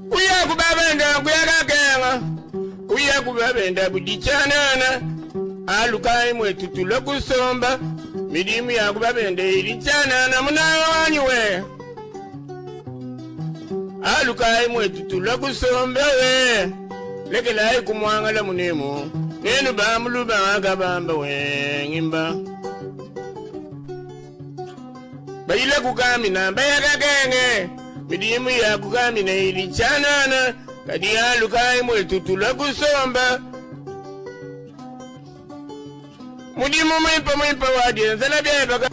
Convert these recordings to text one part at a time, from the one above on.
Kuya ku babenda kuya kakenga kuya ku babenda kudi tshianana alukayi mwetu tulue kusomba midimu ya ku babenda idi tshianana munanga wanyi we alukayi mwetu tulue kusomba we lekelayi kumuangala munemu nenu bamuluba kabamba we ngimba Bayile kukamina baya kakenge midimu ya kukamina ili tshianana kadi alukayi mwetu tulue kusomba mudimu muimpe muimpe wa dienzela bieba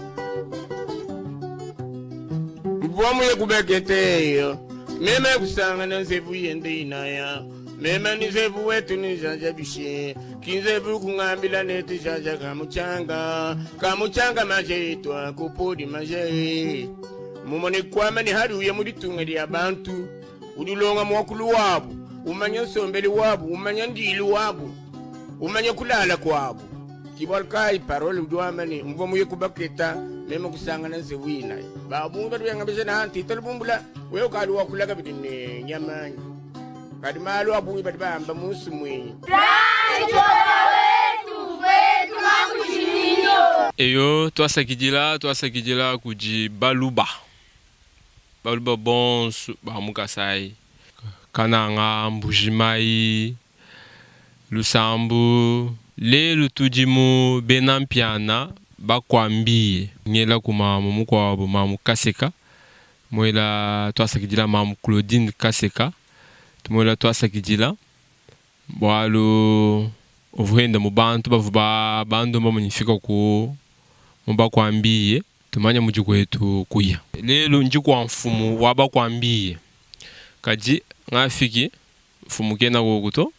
mvua muye kubeketeyo meme kusangana nzevu yende inaya meme ni nzevu wetu ni janja bishe kinzevu kungambila netu janja kamuchanga kamuchanga maje twa kupodi maje mumone kwama ni hari uye mulitunga lya bantu udilonga mwakulu wabu umanya nsombeli wabu umanya ndili wabu umanya kulala kwabu kibalkai parole udi wamba ne mvua muye kubaketa meme kusangana nzevu inayi babungi badi bengabisha na ntita lubumbula wewe ukali wakula kabidi ne nyamanyi kadi malu abungi badi bamba munsi mwenyi Eyo tuasakidila tuasakidila kudi baluba baluba bonso ba mu Kasai Kananga Mbujimayi Lusambu lelu tudi mu bena Mpiana bakuambiye ngela ku mamu mukuabu mamu Kaseka muela tuasakidila mamu Claudine Kaseka tumuela tuasakidila bualu uvua wenda mu bantu bavua bandomba munyi fika ku mu bakuambiye tumanya mudi kuetu kuya lelu ndi kua mfumu wa bakuambiye kadi ngafiki mfumu kena koku to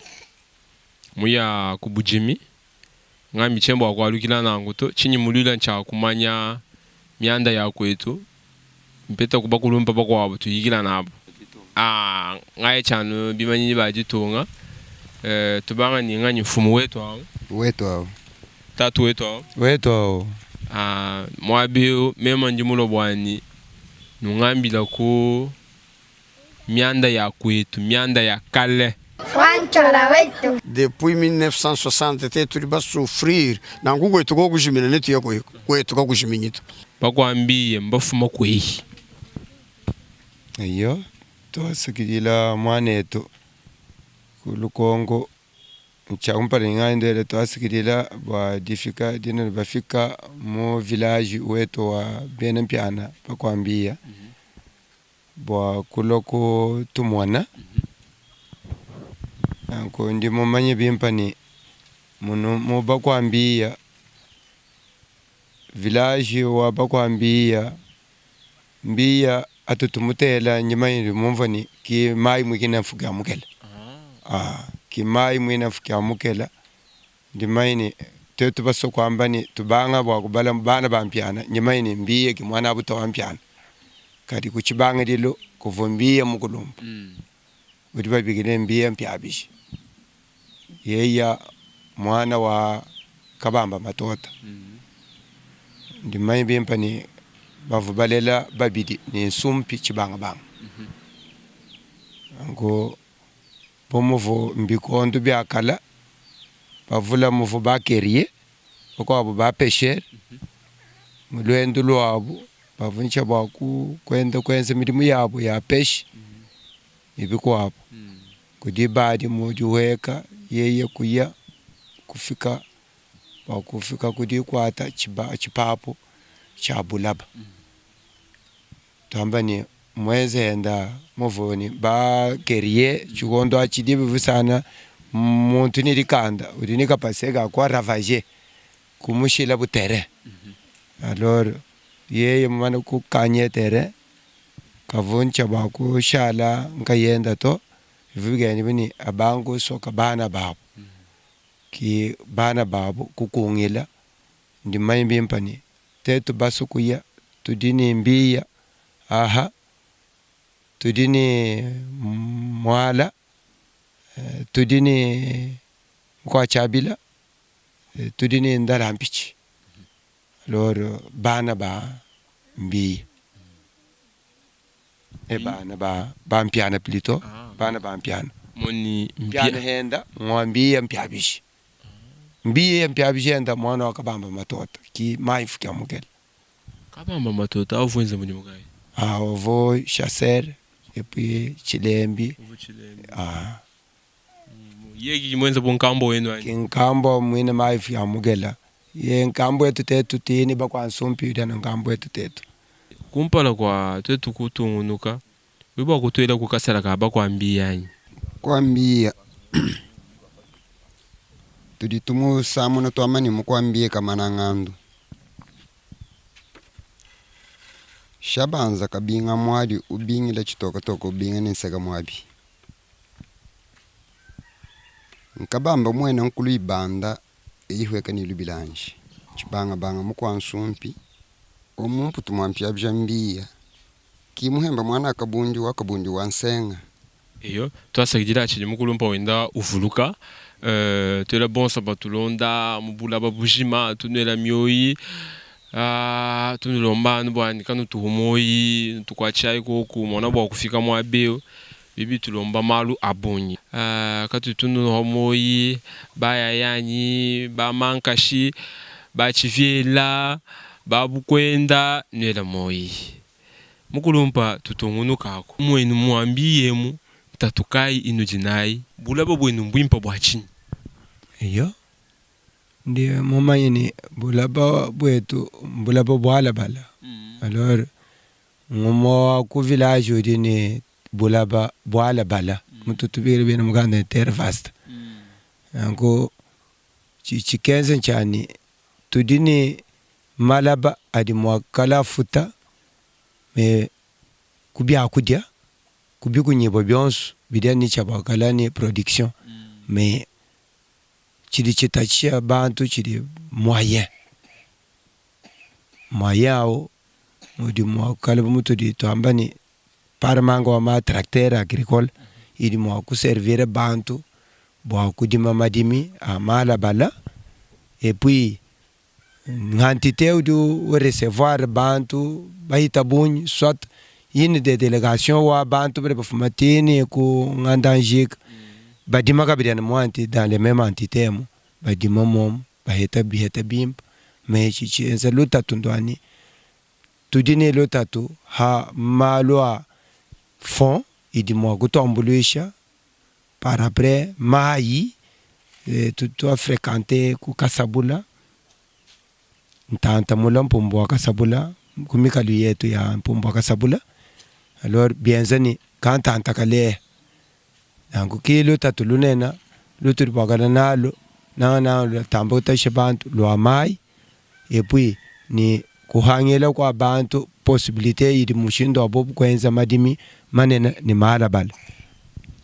muya ku budimi ngambi tshembo akualukila nangu to tshinyi mulwila ntshia kumanya mianda ya kuetu mpeta kubakulumpa bakuabu tuyikila nabu ah ngaye tshanu bimanyinyi ba ditunga tubanga ni nganyi mfumu wetu awu wetu awu tatu wetu awu wetu awu ah muabi mema ndi mulo bwani nungambila ku mianda ya kuetu mianda ya kale Franchola wetu. Depuis 1960 tuli basouffrir nangu kwetu kokujimina netuya kwetu kakujiminyito bakwambiye mbafuma kweyi iyo twasukilila mwanetu kulukongo nchakumpala ing'andele twasukilila bwa difika dina bafika mu village wetu wa bena mpiana bakwambia bwa kuloko tumwana nanku ndi mumanye bimpa ni muno mu bakwambia village wa bakwambia mbiya atutumutela nyimanyire mumva ni ki mai mwikina mfuka mukela ah ki mai mwina mfuka mukela ndimaini tetu baso kwamba ni tubanga bwa kubala bana bampiana nyimaini mbiye ki mwana abuta wampiana kadi kuchibanga dilo kuvumbiye mukulumba udi babikile mbiye mpyabishi yeya mwana wa kabamba matota ndimanyi bimpa ni bavu balela babidi ni nsumpi chibangabanga ango bomuvu mbikondo byakala bavula muvu bakerie bakwabo bapeshere mulwendo lwabu bavuncha bwa kwenda kwenza milimu yabo ya peshi ibikwabo kudi badi mudiweka yeye kuya kufika bakufika kudikwata chipapo cha bulaba twamba ni mweze enda muvuni bakerie chikondo achidi bivusana muntu ni likanda udi ni kapaseka kwa ravage kumushila butere alors yeye mumana kukanye tere kavuncha bwakushala nkayenda to ivigeni bini abangu soka bana babo ki bana babo kukungila ndimanyi bimpani tetu basukuya tudi ni mbiya aha tudi ni mwala tudi ni mkwachabila tudi ni ndalampichi alors bana ba mbiya. E bana ba ba mpiana plutôt bana ba mpiana. Moni mpiana henda ngwambia mpiabishi. Mbiye mpiabishi henda mwana wakabamba matota ki maifu kya mukela. Kabamba matota avwenze mudimu kayi? Ah, ovo chasseur et puis chilembi. Ah. Yeki mwenze bunkambo wenu ani? Kinkambo mwine maifu ya mukela. Ye nkambo etu tetu tini bakwansumpi na nkambo etu tetu. Kumpala kwa twetu kutungunuka wiba kutwela kukasala ka bakwambia anyi. Kwambia tudi tumusamuna twamani mukwambie kamana ng'andu shabanza kabinga mwali ubingila chitokatoka ubinga ninseka mwabi nkabamba mwena nkulu ibanda eyihweka nilubilanje chibangabanga mukwansumpi omumputu mwampyabya mbiya kimuhemba mwana akabundi wakabundi wansenga. Iyo twasakidila chili mukulumpa wenda uvuluka twela bonso batulonda mubula babujima tunwela mioyi tunulomba bwani kanu tuhumoyi tukwachai koku mona bwa kufika mwabeo bibi tulomba malu abonyi katu tunuha moyi bayayanyi bamankashi bachivyela babukwenda nwela moyi mukulumpa tutungunukako mwenu mwambiyemu tatukai inu jinayi bulaba bwenu mbwimpa bwa chini. Iyo ndi mumanye ni bulaba bwetu bulaba bwalabala. Alors ngumo ku village udi ni bulaba bwalabala mututubire bene muganda terre vaste. Yanko chikenze nchani tudini malaba adi mwakala futa me kubya kudya kubikunyibwa byonso bidya ni chabakala ni production mais chili chitachia bantu chili moyen moyen ao mudi mwakala mutudi twamba ni parmango wa ma tracteur agricole ili mwa kuservir bantu bwa kudima madimi a malabala et puis ngantité udi recevoir bantu bahita bunyi soit yini de délégation wa bantu bale bafuma tini ku ngandanjika badima kabidi na mwanti dans les mêmes entités mu badima mom baheta biheta bimpa mais chichi enza lutatu ndwani tudine lutatu ha malwa fond idi mwa kutombuluisha par après mai tutwa fréquenter ku Kasabula ntanta mula mpumbu wa Kasabula kumikalu yetu ya mpumbu wa Kasabula alors bienzani kantanta kale nangu ki lutatu lunena lutuli bwakala nalo nanga na tamba utasha bantu lwa mai et puis ni kuhangela kwa bantu possibilité idi mushindo abo kwenza madimi manene ni malabala.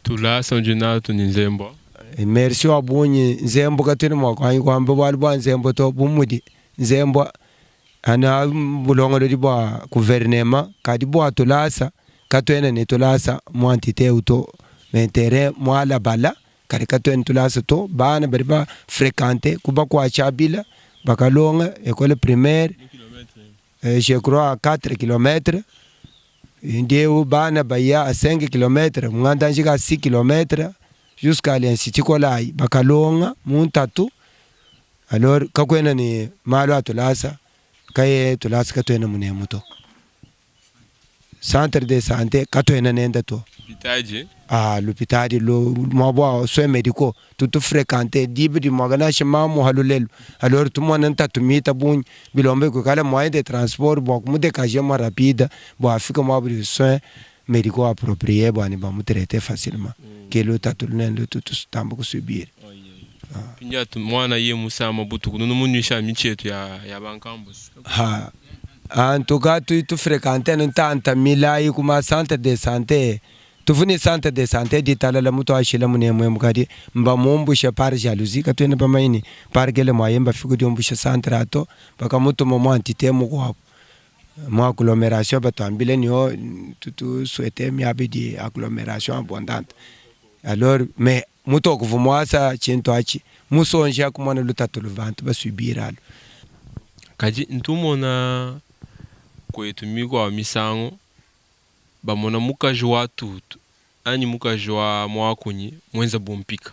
Tulasa ujina tu ni nzembo. Merci wa bunyi nzembo katini mwakwanyi kwamba bwali bwa nzembo to bumudi nzembo ana bulongolodi bwa gouvernement kadi bwa tulasa katwene ni tulasa mu entité uto mentere mwalabala kadi katwene tulasa to bana bari ba fréquenter kuba kwa chabila bakalonga école primaire je crois à 4 km ndieu bana baya à 5 km munganda 6 km jusqu'à l'institut kolai bakalonga muntatu alors kakwena ni malo atulasa kaye tulasa katwena munemuto centre de santé katwena nenda to Pitaji. Ah, l'hôpital lo mabwa soins médicaux tutu fréquenter dibi di mwagana shima mu halulelu alors tumwana ntatumita bunyi bilombe kukala moyen de transport bwa kumudekaje mo rapide bwa afika mwa buri soins médicaux appropriés bwa ni ba mutraiter facilement ke lo tatu lunene tutu tamba kusubir. Pinja tu mwana ye musama butuku nunu munywisha michetu ya bankambusi. Ha, en tout cas tu fréquenter ntanta milayi kuma centre de santé tufuni centre de santé ditalala mutu ashila munemwe mukadi mba mumbusha par jalousie katwene pamaini par kele moyen mbafika diombusha centre ato bakamutuma mu entité mukwabo mu agglomération batwambile niyo tutu souhaiter miabe di agglomération abondante alors mais mutu okuvumwasa chintu achi musonje akumona lutatu luvantu basubiralo. Kaji ntumona kwetu mikwa misango Bamona mukaji wa tutu anyi mukaji wa muakunyi muenza bumpika.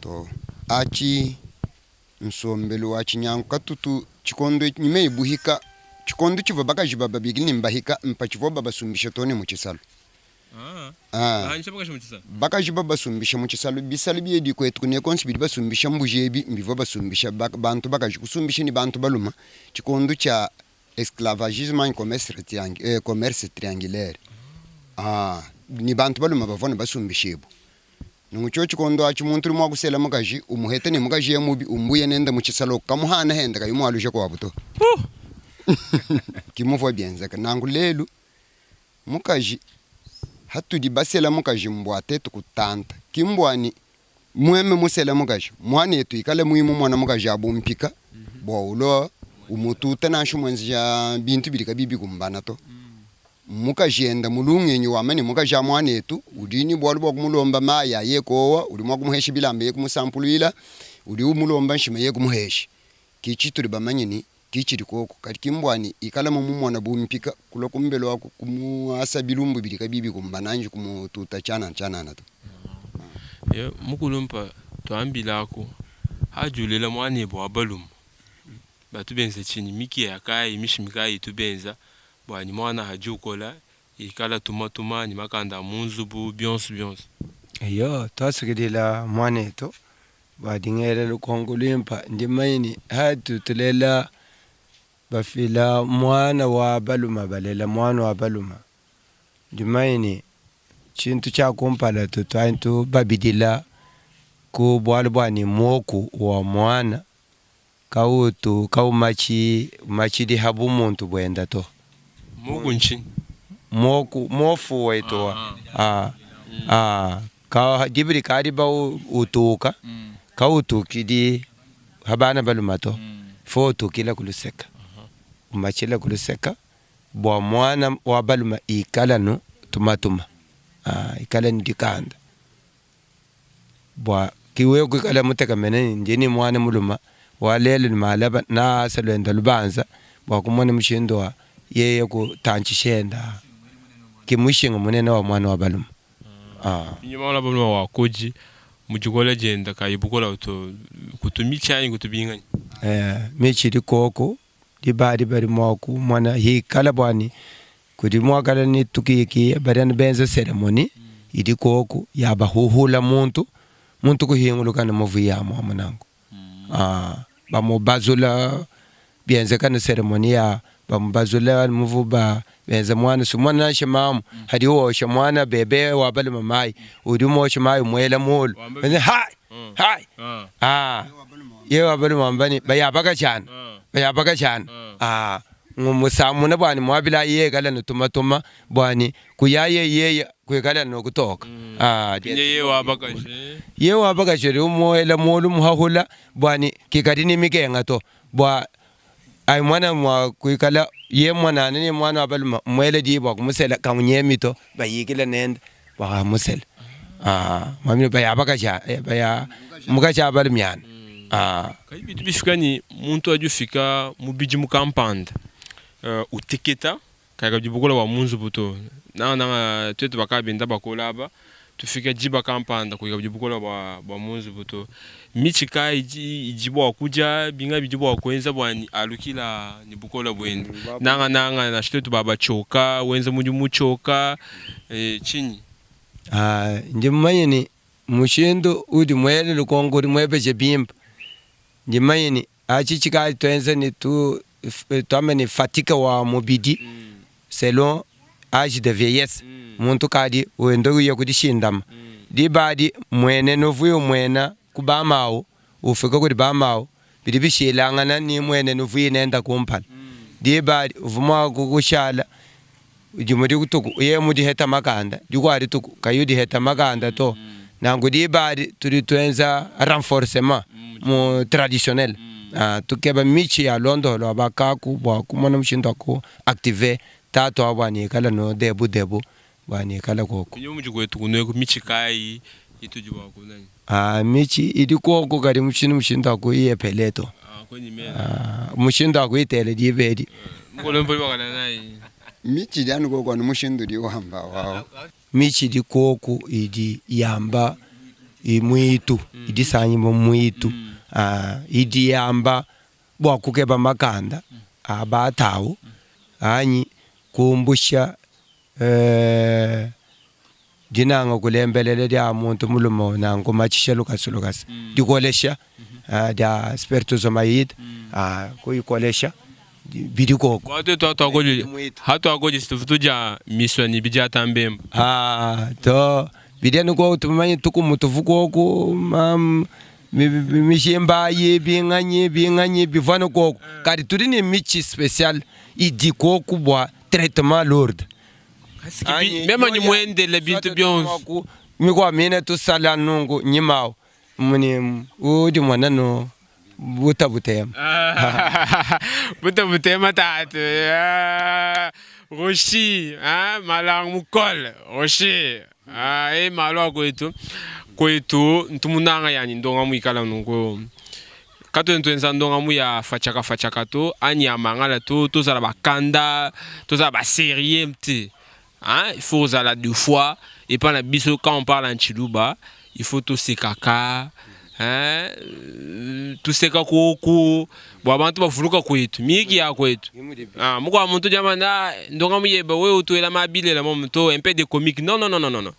To atshi nsombelu wa tshinyangu katutu tshikondo nyima ibuhika tshikondo tshivua bakaji bababikila ne mbahika mpatshivua babasumbisha too ne mu tshisalu. Ah. Bakaji babasumbisha mu tshisalu bisalu biedi kuetu kune konso bidi basumbisha mbuji ebi mbivua basumbisha bantu bakaji kusumbisha ne bantu baluma tshikondo tshia esclavagisme anyi commerce triangu commerce triangulaire ah ne bantu balume bavua ne basumbishibua. Nunku tshio tshikondo atshi muntu udi mua kusela mukaji umuheta ne mukaji ye mubi umbuya nende mu tshisalu kamuhana hende kayi mualuja kuabu to. Ki muvua bienzeka nanku lelu mukaji hatudi basela mukaji mbua tetu kutanta ki mbua ne Mueme musele mukaji, muanetu ikale muyi mumona mukaji abu mpika bua ulua umututa nansha umuenzeja bintu bidi kabiyi bikumbana to. Mukaji enda mu lungenyi wamba ne, mukaji a muanetu udi ne bualu bua kumulomba mayi aye kuowa, udi mua kumuhesha bilamba ye kumusampuluila, udi umulomba nshima ye kumuhesha. Ki tshitudi bamanye ne ki tshidi koku. Kadi ki mbua ne ikala mumumona bu mpika, kulua kumbelu aku kumuasa bilumbu bidi kabiyi bikumbana anji kumututa tshianana tshianana to. Ye mukulumpa tuambilaku hadi ulela muanebe wa balume batu benza tshinyi? Mikiya kayi, mishimi kayi itu benza bua ne muana hadi ukola ikala tumatuma ne makanda a mu nzubu bionso bionso? Eyo, tuasakidila muanetu bua dingela lukonko luimpa. Ndi mumanye ne hatu tulela bafila muana wa baluma balela muana wa baluma, ndi mumanye ne tshintu tshia kumpala tutu anyi tubabidila ku bualu bua ne muoku wa muana Kautu kaumatshi matshidi ha bumuntu buenda to. Muoku ntshinyi? Muoku, muofu wetu wa a a ka dibidi kadi ba utuka kautukidi ha bana baluma to fo utukila ku luseka umatshila ku luseka bua muana wa baluma ikala nu tumatuma a ikala ni dikanda. Bua ki wewe kuikala mutekemene ne, ndi ne muana mulume wa lelu ne malaba naasa luenda lubanza bua kumona mushindu wa yeye kutantshisha enda. Ki mushinga munene wa muana wa balume. Nyuma wa balume wakodi mu dikola dienda kayi bukola to, kutu mitshi anyi kutu binganyi? Ee, mitshi idi koku, diba adi badi mua kumona hikala bua ne Kudi muakala ne tukiyikiya badi anu benza cérémonie idi koku ya bahuhula muntu, muntu kuhinguluka ne muvu ya muamu nanku. Bamubazula bienzeka ne cérémonie ya bamubazula muvu ba benza muana su muana nansha mamu hadi wosha muana bebe wa baluma mayi udi muosha mayi umuela mulu hai hai ye wa baluma wamba ne bayabaka tshiana bayabaka tshiana. Ngumusamuna bua ne muabila yekala ne tumatuma bua ne kuyaye yeye kuikala ne kutoka. Yeye wa bakaji. Yeye wa bakaji udi umuela mulu muhahula bua ne kikadi ne mikenga to bua ai muana mua kuikala ye muanana ne muana wa balume muele di bua kumusela kamunyemi to bayikila nende bua kamusela. Muambi baya bakaji baya mukaji a balumiana. Kadi bitu bifika ne muntu adi ufika mu bidimu kampanda uteketa, kayi kabidi bukole bua mu nzubu to. Nangananga tuetu bakadi benda bakola aba, tufika diba kampanda kuyi kabidi bukole bua mu nzubu to. Mitshi kayi idi bua kudia, binga bidi bua kuenza bua alukila ne bukole buende. Nangananga nansha tuetu ba batshioka, wenza mudimu mutshioka, tshinyi? Ndi mumanye ne, Mushindu udi muele lukonko udi muebeje bimpe. Ndi mumanye ne, atshi tshikadi tuenza ne tu, tuambe ne fatigue wa mubidi selon age de vieillesse, muntu ukadi wenda uya ku dishindama. Diba adi mmuenenu uvuye umuena ku bamawu, ufika kudi bamawu, bidi bishilangana ne mmuenenu uvuye nende kumpala. Diba adi uvua mua kushala Dimue dituku yeye mudiheta makanda, dikuabu dituku kayi udiheta makanda to. Nanku diba adi tudi tuenza renforcement mu traditionnel, tukeba mitshi ya luondoho lua ba kaku bua kumona mushindu wa ku activer tatu awu bua nikala no debu debu bua nikala koku. Kunyima mudi kuetu kunueku mitshi kayi itudi bua kunanya? Mitshi idi koku kadi mushindu mushindu wa kuyepele to. Mushindu wa kuyitela diba edi. Mukulumpe udi wakala nayi. Mitshi idi anu koku anu mushindu udi wamba wawu. Mitshi idi koku idi yamba muitu, idi isangibua muitu, idi yamba bua kukeba makanda a batawu anyi kumbusha dinanga kulembelela dia muntu mulume nanku matshisha lukasa lukasa, dikolesha dia spermatozoïde kuyikolesha bidi koko. Bua tuetu hatuakodi tuvu tudia misua ne bidiata mbemba. To bidi anu koku tumanye tukumu tuvu koku mishimbayi binganyi binganyi bivua anu koku, kadi tudi ne mitshi special idi koku bua traitement lourd. Meme ni muendele bintu bionso. Mikua mine tusala nungu nyimao muni udi mona no buta butema. Buta butema tatu. Roshi, hein, malang mukole, Roshi. E malu a kwetu. Kwetu ntumunanga yani ndonga muikala nungu. Katuena tuenza ndongamu ya fachaka fachaka to anyi ya mangala to, tozala bakanda, tozala ba sérieux te. Hein, il faut ozala deux fois et pas na biso quand on parle en tshiluba, il faut tosekaka, hein, tuseka koku bua bantu bavuluka kwetu, miyiki ya kwetu. Ah, mukwa muntu jamana ndongamu yeba wewe utuela mabilela momu to un peu de comique. Non non non non non.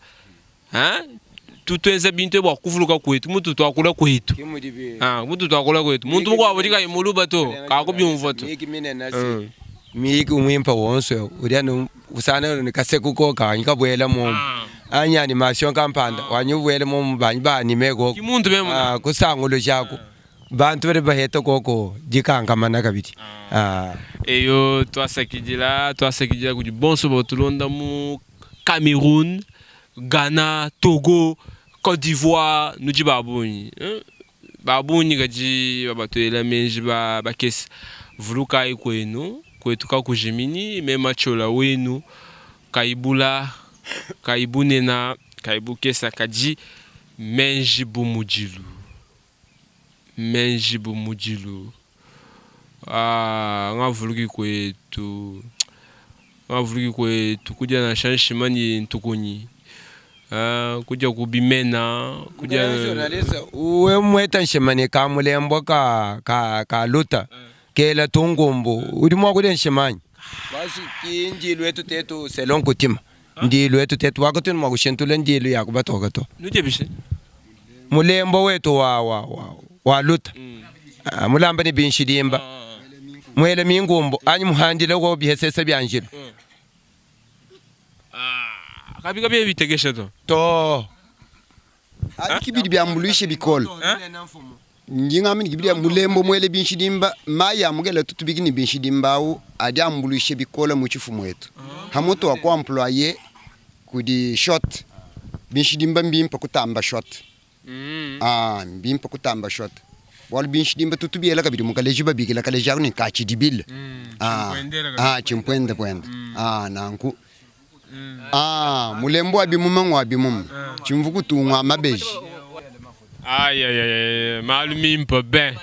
Hein? Tutuenza bintu bua kuvuluka kwetu, mutu tuakula kwetu. Ah, mutu tuakula kwetu. Muntu mukuabo dika imuluba to, kakubyumva to. Miyiki minene si. Miyiki mwimpa wonso, uri anu usana ni kaseku ko ka nyika bwela mu. Anya animation kampanda, wanyu bwela mu banyi ba anime ko. Ki muntu be mu. Ah, kusangulo jako. Bantu bari baheta koko dikankamana kabidi. Eyo twasakidila, twasakidila kudi bonso batulonda mu Cameroun, Ghana, Togo, Côte d'Ivoire, nudi babunyi. Babunyi kadi babatuela menji ba bakesa. Vulukai kwenu, kwetu kakujimini, mema chola wenu, kaibula, kaibunena, kaibukesa kadi menji bumudilu. Menji bumudilu. Ngavuluki kwetu. Ngavuluki kwetu kudia na shanshima ni ntukunyi. Kudia kubimena, kudia Journaliste, uwe mweta nshima ni kamulembo ka, ka, ka luta. Kela tungumbu, udi mwa kudia nshimanyi. Basi ki ndilu etu tetu selon kutima. Ndilu etu tetu wakati mwa kushintula ndilu ya kubatoka to. Nuje bishe? Mulembo wetu wa luta. Mulamba ni binshidimba. Mwele mingumbu, anyi muhandile ko bihesese byanjilo. Kabi kabi bitegesha to. To. Abi kibidi byambuluishe bikolo. Ndinga mini kibidi mulembo mwele binshidimba, maya mugela tutubikini binshidimba au adi ambuluishe bikolo mu chifumu wetu. Hamoto wa kwa employé kudi shot. Binshidimba mbimpa kutamba shot. Mbimpa kutamba shot. Bwalu binshidimba tutubiela kabidi mukaleji babikila kaleji ako ni kachidibile. Chimpwendela Chimpwenda pwenda. Nanku. Mulembo abimuma ngwa abimuma. Chimvuku tungwa mabeji. Aïe, aïe, aïe, aïe, malu mimpa ben.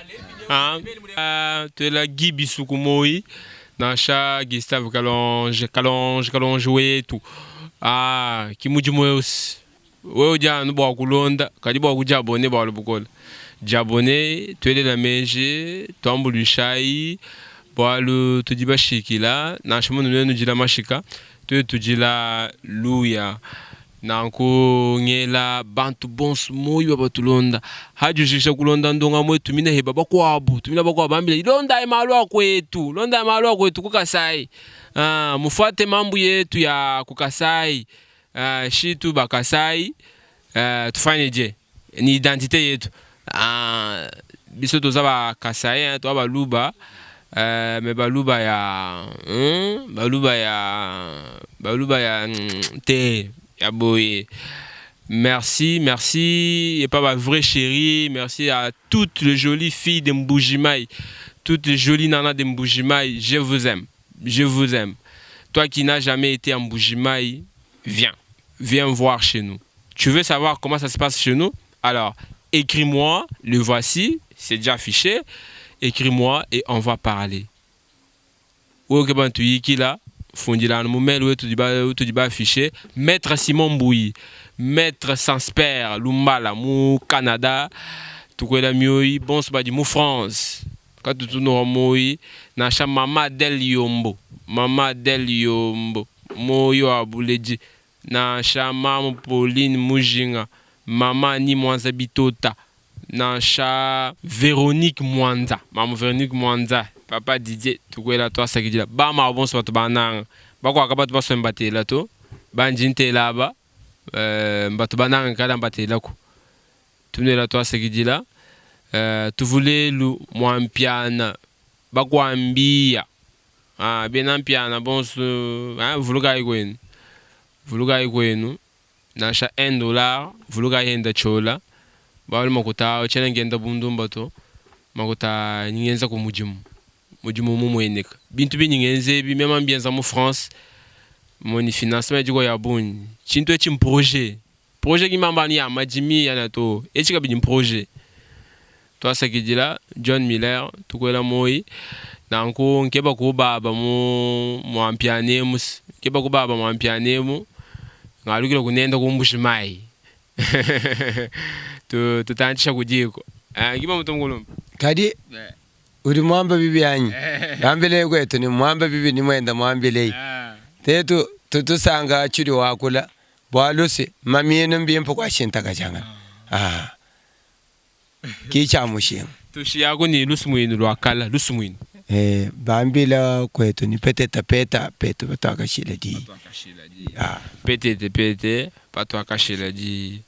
Tu es la Guy Bissoukoumoi, Nacha Gustave Kalonge, Kalonge, Kalonge wetu. Ki mudimu weusi. Wewe uja anu bua kulonda, kadi bua kuja abonné bua lubukola. Jabone, tuele la meje, tuambuluishai, bualu tudi bashikila, nansha munu nenu dila mashika, tuetu tudila luya. Nanku ngela bantu bonso moyo batulonda. Hajujisha kulonda ndonga mwetu tumina heba bakwabu, tumina bakwabu bambile londa e malu akwetu, londa e malu akwetu kukasai. Mufuate mambo yetu ya kukasai. Shitu bakasai, tufanye je? Ni identité yetu. Biso toza ba kasai, hein, toza ba luba. Mais baluba ya, hein, baluba ya, baluba ya, te, ya boye. Merci, merci, et pas ma vraie chérie, merci à toutes les jolies filles de Mbujimayi, toutes les jolies nanas de Mbujimayi, je vous aime, je vous aime. Toi qui n'as jamais été à Mbujimayi, viens, viens voir chez nous. Tu veux savoir comment ça se passe chez nous? Alors, écris-moi, le voici, c'est déjà affiché. Écris-moi et on va parler. Oyo ke bantu yiki la, Fundila anu mu mail wetu utudi ba affiche Maitre Simon Mbuyi, Maitre Sansper Lumbala mu Canada, tukuela mioyi bonso badi mu France katutu nuha moyi nansha Mama Adele Yombo, Mama Adele Yombo moyi wa buledi nansha Mamu Pauline Mujinga, Mama Annie Mwanza Bitota Nansha Veronique Mwanza, mamu Veronique Mwanza, papa Didier, tukuela tuasakidila. Ba mabu bonso batu bananga. Bakuabu kabatu basue mbatela to. Bandi ntela aba mbatu bananga kala mbatelaku. Tunuela tuasakidila. Tuvu lelu mua mpiana bakuambia. Bena mpiana bonso vulukayi kuenu. Vulukayi kuenu. Nansha un dollar vuluka yenda tshiola bualu makuta awu tshiena ngenda bundumba to makuta anyi ngenza ku mudimu mudimu mumueneka bintu bindi ngenza ebi mema mbienza mu France moni financement idiko ya bungi tshintu etshi mprojet projet ki mbamba anu ya madimi yana to etshi kabidi mprojet tuasakidila John Miller tukuela moyi nanku nkeba ku baba mu mua mpianemu nkeba ku baba mua mpianemu ngalukila kunenda ku mbuji mayi tu tutantshisha ku diku eh nkiba mutu mukulumpe. Kadi udi muamba bibi anyi? Bambileyi kuetu ne muamba bibi ni muenda muambileyi. Tetu tutusanka tshidi wakula bualu se maminu mbimpe kuashintakajangana. Ah. Ki tshia mushinga. Tushiyaku ne lusumuinu lua kala, lusumuinu. Eh, bambila kuetu ni peteta peta petu patuakashila diyi. Ah. Petete pete patuakashila diyi.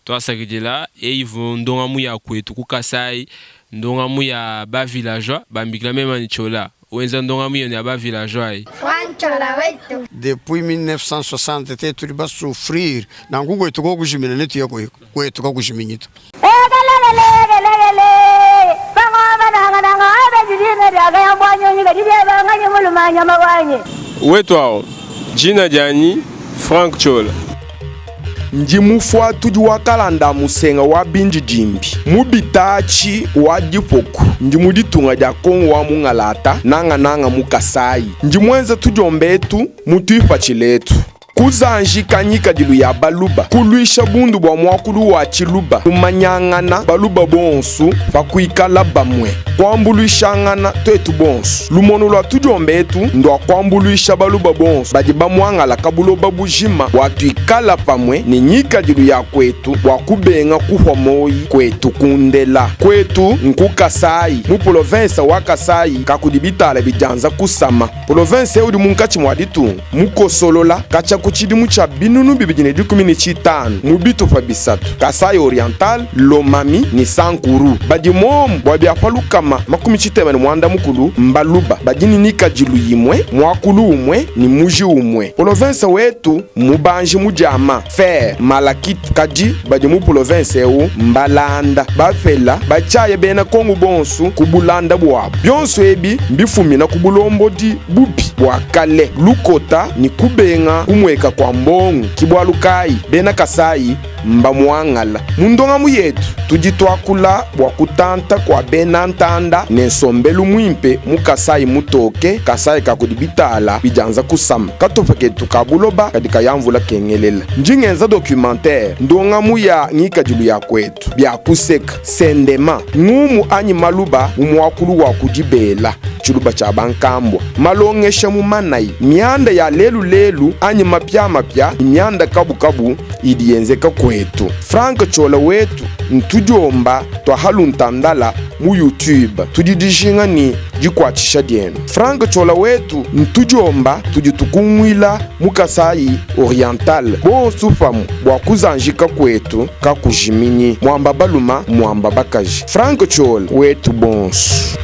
Tuasakidila eyi ivua ndongamu ya kuetu ku Kasai, ndongamu ya ba villageois bambikila mema ne Tshiola wenza ndongamu yenu ya ba villageois ayi. Franck Ciola wetu. Depuis 1960 te tudi ba souffrir nanku kuetu kokujimina ne tuya kuetu kakujiminyi to. Wetuawu, djina dianyi Franck Ciola. Ndi mufuatudi wa kalanda a musenga wa bindidimbi mu bitaatshi wa dipoku. Ndi mu ditunga dia Kongo wa mungalata, nangananga mu Kasayi. Ndi muenza tudiomba etu mu tuipatshila etu. Kuzanjika ngikadilu ya Baluba, kuluisha bundu bua muakulu wa Tshiluba, kumanyangana Baluba bonsu pa kuikala bamue, kuambuluishangana tuetu bonsu. Lumonu lua tudiomba etu ndua kuambuluisha Baluba bonsu badi bamuangalaka buloba bujima bua tuikala pamue ne ngikadilu ya kuetu bua kubenga kuhua moyi kuetu kundela. Kuetu nku Kasayi, mu polovensa wa Kasayi kakudi bitala bidianza kusama. Polovense eu udi munkatshi mua ditunga, mukosolola katshia ku tshidimu tshia 2015 mu bitupa bisatu, Kasaï-Oriental, Lomami ne Sankuru. Badi momu bua bia pa 360 mbaluba badi ne ngikadilu imue, muakulu umue ne muji umue. Polovense wetu mmubanji mu diama, fer, malachite, kadi badi mu polovense eu mbalanda, bapela, batshiaya bena Kongu bonsu ku bulanda buabu. Bionso ebi mbifumina ku bulombodi bubi bua kale, lukota ne kubenga kumueka kua mbongo. Ki bualu kayi bena Kasayi mbamuangala. Mu ndongamu yetu tudi tuakula bua kutanta kua bena ntanda ne nsombelu muimpe mu Kasayi mutoke, Kasayi ka kudi bitala bidianza kusama. Katupa ketu ka buloba kadi kaya mvula kengelela. Ndi ngenza documentaire, ndongamu ya ngikadilu ya kuetu, bia kuseka, sendema, ngumu anyi maluba mu muakulu wa ku dibela, tshiluba tshia bankambua, malongesha mu manayi, mianda ya lelu lelu anyi mapiamapia ne mianda kabukabu idi yenzeka kuetu. Franck Ciola wetu ntudiomba tua haluntandala mu YouTube. Tudi dijinga ne dikuatshisha dienu. Franck Ciola wetu ntudiomba tudi tukunguila mu Kasaï Oriental bonsu pamue bua kuzanjika kuetu kakujiminyi. Muamba baluma muamba bakaji. Franck Ciola wetu bonsu.